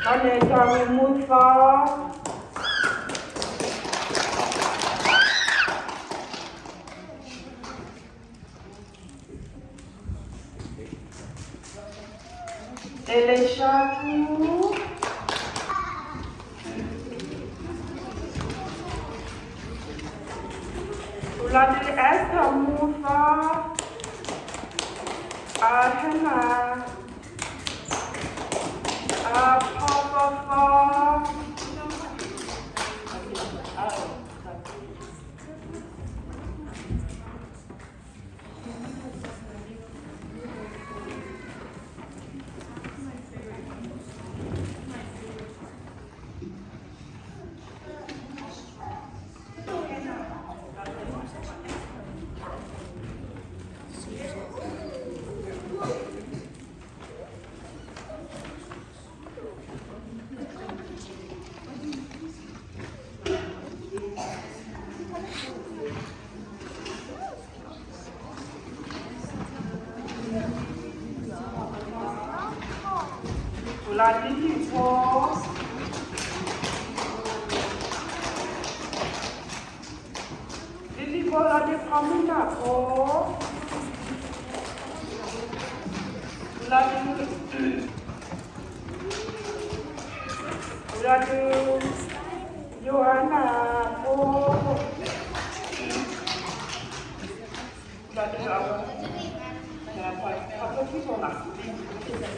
အန့ၣ် စီၤမူသီ, အ့လ့ၡါထူ, ပူၤလီၤဒုး အ့စထၢၣ်မူသီ, အဟဲနၤ, အဖီသီသီ. ပူၤလီၤဒုး လံၣ်ဖိ, လံၣ်ဖိလီၤဒုး ဖီမုၢ်နၢ်ဖိ, ပူၤလီၤဒုး ပူၤလီၤဒုး ယိၤဟါနၤဖိ, ပူၤလီၤဒုး အဝဲ ဖီခိၣ်ခံဖိနၤ,